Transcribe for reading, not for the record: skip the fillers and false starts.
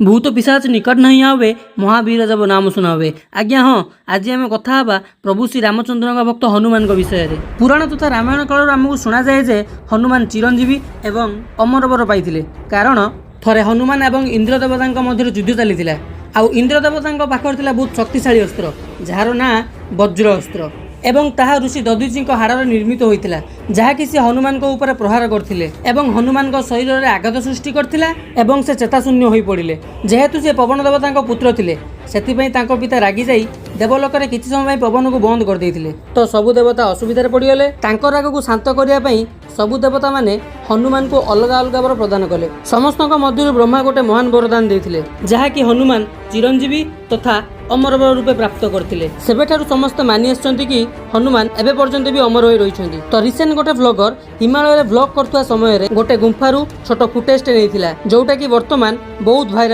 ଭୂତ ପିଶାଚ ନିକଟ नहीं आवे, ମହାବୀର जब नाम सुनावे। ଆଜ୍ଞା ହଁ, ଆଜି ଆମେ କଥା ହେବା ପ୍ରଭୁ ଶ୍ରୀ ରାମଚନ୍ଦ୍ରଙ୍କ ଭକ୍ତ ହନୁମାନଙ୍କ ବିଷୟରେ। ପୁରାଣ ତଥା ରାମାୟଣ କାଳରୁ ଆମକୁ ଶୁଣାଯାଏ ଯେ ହନୁମାନ ଚିରଞ୍ଜୀବୀ ଏବଂ ଅମର ବର ପାଇଥିଲେ। କାରଣ ଥରେ ହନୁମାନ ଏବଂ ଇନ୍ଦ୍ର ଦେବତାଙ୍କ ମଧ୍ୟରେ ଯୁଦ୍ଧ ଚାଲିଥିଲା ଆଉ ଇନ୍ଦ୍ର ଦେବତାଙ୍କ ପାଖରେ ଥିଲା ବହୁତ ଶକ୍ତିଶାଳୀ ଅସ୍ତ୍ର, ଯାହାର ନାଁ ବଜ୍ର ଅସ୍ତ୍ର ଏବଂ ତାହା ଋଷି ଦଧିଚିଙ୍କ ହାଡ଼ରେ ନିର୍ମିତ ହୋଇଥିଲା, ଯାହାକି ସେ ହନୁମାନଙ୍କ ଉପରେ ପ୍ରହାର କରିଥିଲେ ଏବଂ ହନୁମାନଙ୍କ ଶରୀରରେ ଆଘାତ ସୃଷ୍ଟି କରିଥିଲା ଏବଂ ସେ ଚେତାଶୂନ୍ୟ ହୋଇପଡ଼ିଲେ। ଯେହେତୁ ସେ ପବନ ଦେବତାଙ୍କ ପୁତ୍ର ଥିଲେ, ସେଥିପାଇଁ ତାଙ୍କ ପିତା ରାଗିଯାଇ ଦେବଲୋକରେ କିଛି ସମୟ ପାଇଁ ପବନକୁ ବନ୍ଦ କରିଦେଇଥିଲେ। ତ ସବୁ ଦେବତା ଅସୁବିଧାରେ ପଡ଼ିଗଲେ। ତାଙ୍କ ରାଗକୁ ଶାନ୍ତ କରିବା ପାଇଁ ସବୁ ଦେବତାମାନେ ହନୁମାନଙ୍କୁ ଅଲଗା ଅଲଗା ବର ପ୍ରଦାନ କଲେ। ସମସ୍ତଙ୍କ ମଧ୍ୟରୁ ବ୍ରହ୍ମା ଗୋଟେ ମହାନ ବରଦାନ ଦେଇଥିଲେ, ଯାହାକି ହନୁମାନ ଚିରଞ୍ଜୀବୀ ତଥା ଅମର ବର ରୂପେ ପ୍ରାପ୍ତ କରିଥିଲେ। ସେବେଠାରୁ ସମସ୍ତେ ମାନି ଆସିଛନ୍ତି କି ହନୁମାନ ଏବେ ପର୍ଯ୍ୟନ୍ତ ବି ଅମର ହୋଇ ରହିଛନ୍ତି। ତ ରିସେଣ୍ଟ ଗୋଟେ ଭ୍ଲଗର ହିମାଳୟରେ ଭ୍ଲଗ କରୁଥିବା ସମୟରେ ଗୋଟେ ଗୁମ୍ଫାରୁ ଛୋଟ ଫୁଟେଜଟେ ନେଇଥିଲା, ଯୋଉଟା କି ବର୍ତ୍ତମାନ ବହୁତ ଭାଇରାଲ।